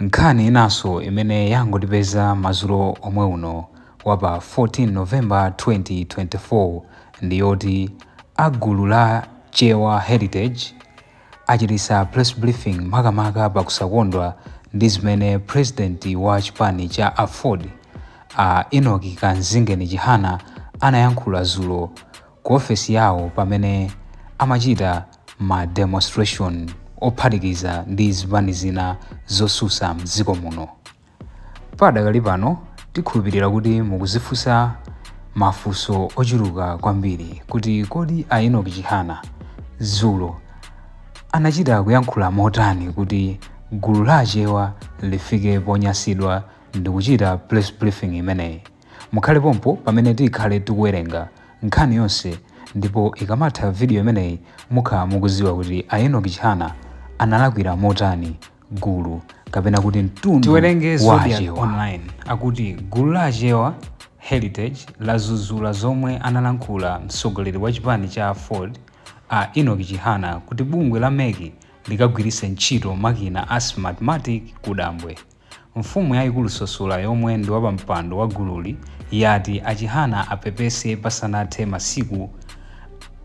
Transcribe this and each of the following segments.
Nkhani inanso imene yangotipeza madzulo omwe uno wa pa 14 November 2024 ndi yoti a gulu la Chewa Heritage achititsa press briefing makamaka pakusakondwa ndi zimene president wa chipani cha Aford a Enoch Kamzingeni Chihana anayankhula dzulo ku ofesi yawo pamene amachita ma demonstration ophatikiza ndi zipani zina zosusa mdziko muno. Padakali pano tikhulupirira kuti mukuzifunsa mafunso ochuluka kwambiri kuti kodi a Enoch Chihana dzulo anachita kuyankhula motani kuti gulu la Achewa lifike ponyansidwa ndikuchita press briefing imeneyi. Mukhale pompo pamene tikhale tikuwerenga nkhani yonse ndipo ikamatha video imeneyi mukhala mukuziwa kuti a Enoch Chihana analakwira motani gulu kapena kuti mtundu Tiwerenge wa Zodiak Achewa. Online akuti gulu la Achewa Heritage lazuzula zomwe analankhula mtsogoleri wa chipani cha Aford a Enoch Chihana kuti bungwe la MEC likagwiritse ntchito makina a Smartmatic ku Dambwe. Mfumu yaikulu Sosola yomwe ndi wapampando wa gululi yati a Chihana apepese pasanathe masiku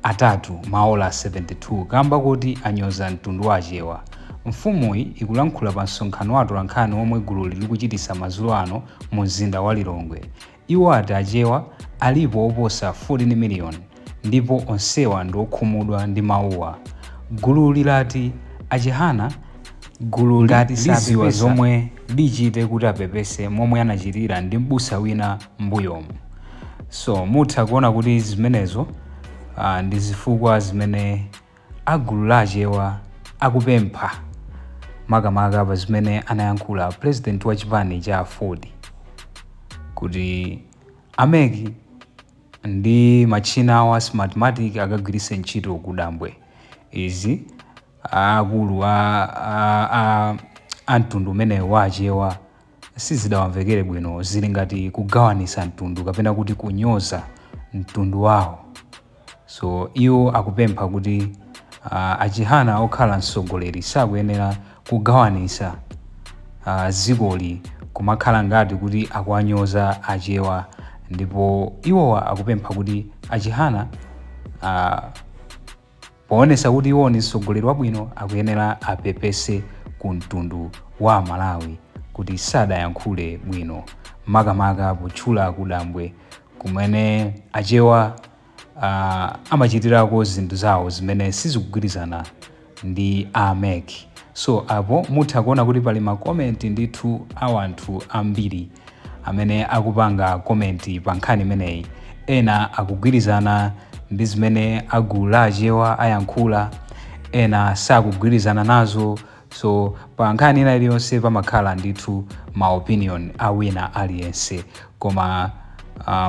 atatu, maola 72, kamba koti anyoza mtundu wa Achewa. Mfumuyi ikulankhula pa msonkhano wa atolankhani omwe gululi likuchitisa madzulo ano mu mzinda wa Lilongwe. Iwo ati Achewa alipo oposa 14 million ndipo onsewa ndi okhumudwa ndi mawuwa. Gululi lati a Chihana Gululi ngati liziwa sapepesa zomwe lichite kuti apepese momwe anachitira ndi m'busa wina m'mbuyomu. So mutha kuona kuti zimenezo ndi zifukwa zimene a gulu la Achewa akupempha makamaka pa zimene anayankhula president wa chipani cha Aford kuti a MEC ndi machina awo a Smartmatic akagwiritse ntchito ku Dambwe. Izi akulu a mtundu umenewu wa Achewa sizidawamvekere bwino, zili ngati kugawanisa mtundu kapena kuti kunyoza mtundu wawo. So iwo akupempha kuti a Chihana okhala mtsogoleri sakuyenera kugawanisa dzikoli kumakhala ngati kuti akuwanyoza Achewa, ndipo iwowa akupempha kuti a Chihana poonesa kuti iwo ndi mtsogoleri wabwino akuyenera apepese ku mtundu wa Malawi kuti sadayankhule bwino makamaka potchula ku Dambwe kumene Achewa amachitirako zinthu zawo zimene sizikugwirizana ndi a MEC. So apo mutha kuona kuti pali ma comment ndithu a anthu ambiri amene akupanga comment pa nkhani imeneyi. Ena akugwirizana ndi zimene agulu la Achewa ayankhula, ena sakugwirizana nazo. So pa nkhani ina iliyonse pamakhala ndithu ma opinion a wina aliyense, koma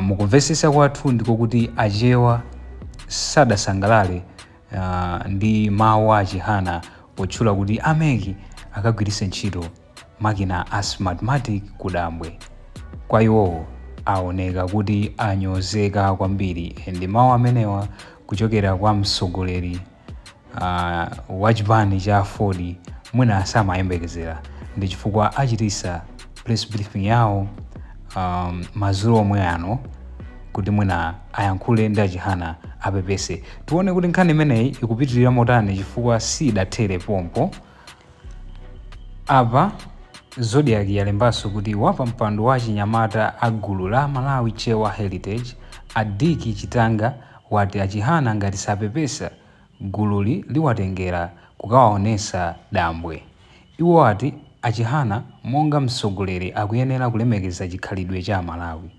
mukumvesesa kwathu ndiko kuti Achewa sadasangalale ndi mawu a Chihana potchula kuti a MEC akagwiritse ntchito makina a Smartmatic ku Dambwe. Kwa iwowo aoneka kuti anyozeka kwambiri ndi mawu amenewa kuchokera kwa mtsogoleri wa chipani cha Aford, mwina samayembekezera, ndi chifukwa achitisa press briefing yawo madzulo omwe ano kuti mwina ayankhule ndi a Chihana apepese. Tione kuti nkhani imeneyi ikupitirira motani chifukwa sidathere pompo. Apa Zodiak yalembanso kuti wapampando wa chinyamata a gulu la Malawi Chewa Heritage a Diki Chitanga wati a Chihana ngati sapepesa gululi liwatengera kukawaonesa Dambwe. Iwo ati a Chihana monga mtsogoleri akuyenera kulemekeza chikhalidwe cha Malawi.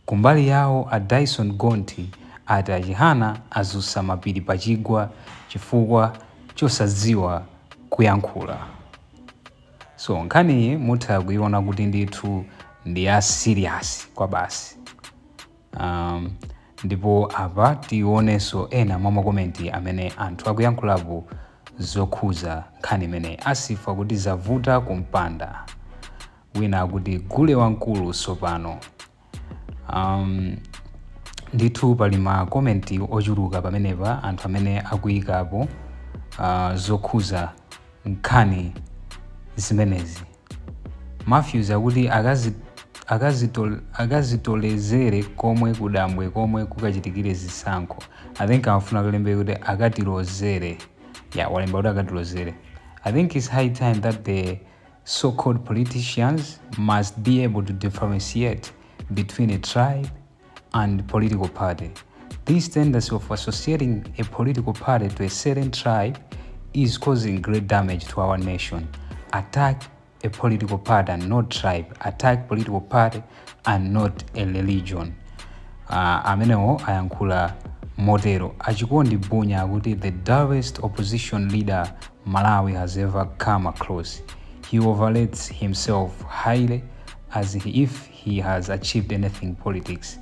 Kumbali yawo a Dyson Gonthi ati a Chihana azusa mapiri pachigwa chifukwa chosadziwa kuyankhula. So nkhaniyi mutha kuiona kuti ndithu ndi ya serious kwa basi. Ndipo apa tionenso ena mwa ma comment amene anthu akuyankhulapo zokhuza nkhani imeneyi. Asifa kuti zavuta kumpanda, wina akuti gule wamkulu sopano. Ndithu pali ma comment ochuluka pamenepa, anthu amene akuyikapo zokhuza nkhani zimenezi. Matthews akuti akazitolezere komwe kudambwe komwe kukachitikire zisankho. I think amafuna kulemba kuti akatilozere. Yeah, walemba kuti akatilozere. I think it's high time that the so-called politicians must be able to differentiate between a tribe and political party. This tendency of associating a political party to a certain tribe is causing great damage to our nation. Attack a political party and not tribe. Attack political party and not a religion. Amenewo ayankhula motero. Achikondi Bunya akuti the dullest opposition leader Malawi has ever come across. He overrates himself highly as if he has achieved anything in politics.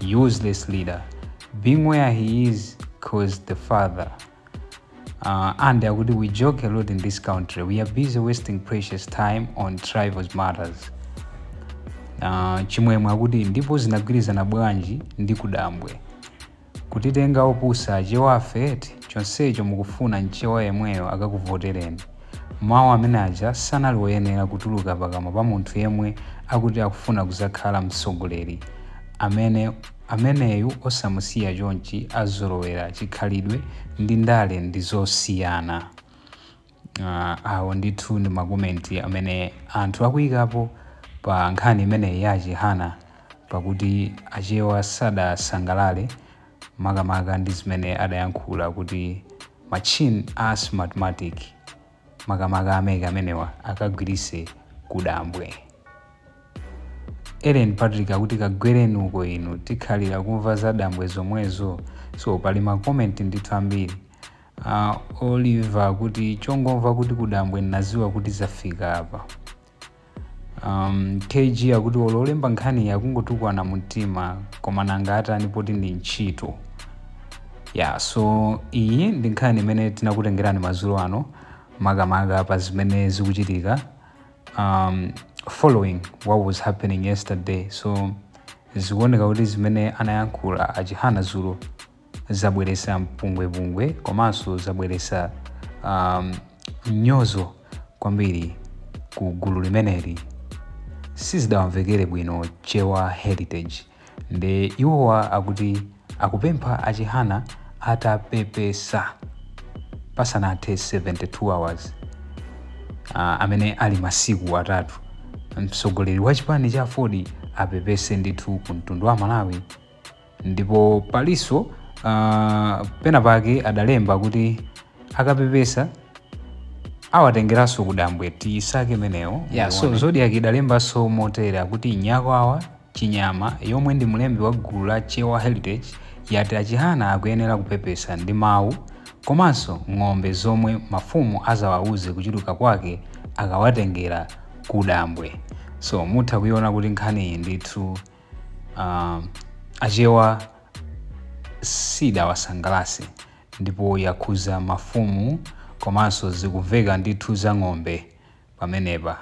Useless leader. Being where he is cause the father. And akuti we joke a lot in this country. We are busy wasting precious time on trivial matters. Chimwemwe akuti ndipo zinagwirizana bwanji ndi kudambwe? Kutitenga opusa achewafe eti? Chonsecho mukufuna mchewa yemweyo akakuvotereni. Mawu amene aja sanali oyenera kutuluka pakamwa pa munthu yemwe akuti akufuna kuzakhala mtsogoleri. Amene ameneyu osamusiya chonchi, azolowera. Chikhalidwe ndi ndale ndi zosiyana. Awo ndithu ndi ma comment amene anthu akuyikapo pa nkhani imeneyi ya Chihana, pakuti achewa sadasangalale makamaka ndi zimene adayankhula kuti machine a Smartmatic, makamaka a MEC amenewa, akagwirise kudambwe. Ellen Patrick akuti kagwereni uko inu, tikhalira kumva za dambwe zomwezo. So pali ma comment ndithu ambiri. Oliver akuti chongomva kuti kudambwe naziwa kuti zafika apa. KG akuti olo olemba nkhani akungotukwana mumtima, koma nanga atani poti ndi ntchito? Yeah, so iyi ndi nkhani imene tinakutengerani madzulo ano, makamaka pa zimene zikuchitika following what was happening yesterday. So zikuoneka kuti zimene anayankhula Achihana dzulo zabweresa mpungwepungwe komanso zabweresa mnyozo kwambiri ku gulu limeneli. Sizidawamvekere bwino Chewa Heritage, nde iwowa akuti akupempha Achihana atapepesa pasanathe 72 hours, amene ali masiku 3. Mtsogoleri wa chipani cha AFORD apepese ndithu ku mtundu wa Malawi. Ndipo palinso pena pake adalemba kuti akapepesa awatengeranso kudambwe. Tiyisake imeneyo. Yeah, so Zodiak idalembanso motere akuti Nyakwawa Chinyama, yomwe ndi mlembi wa gulu la Chewa Heritage, yati Achihana akuyenera kupepesa ndi mawu komanso ng'ombe zomwe mafumu azawauze kuchuluka kwake akawatengera kudambwe. So mutha kuiona kuti nkhani iyi ndithu achewa sidawasangalase ndipo yakhuza mafumu, komanso zikumveka ndithu za ng'ombe pamenepa.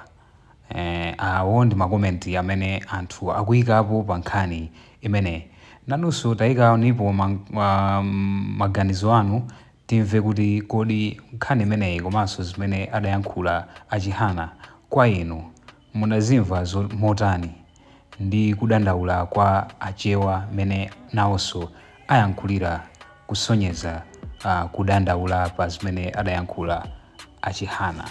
Awo ndi ma comment amene anthu akuyikapo pa nkhani imene. Nanunso tayikanipo maganizo anu, timve kuti kodi nkhani imeneyi komanso zimene adayankhula Achihana, kwa inu munazimva motani, ndi kudandaula kwa achewa mene nawonso ayankhulira kusonyeza kudandaula pa zimene adayankhula Achihana.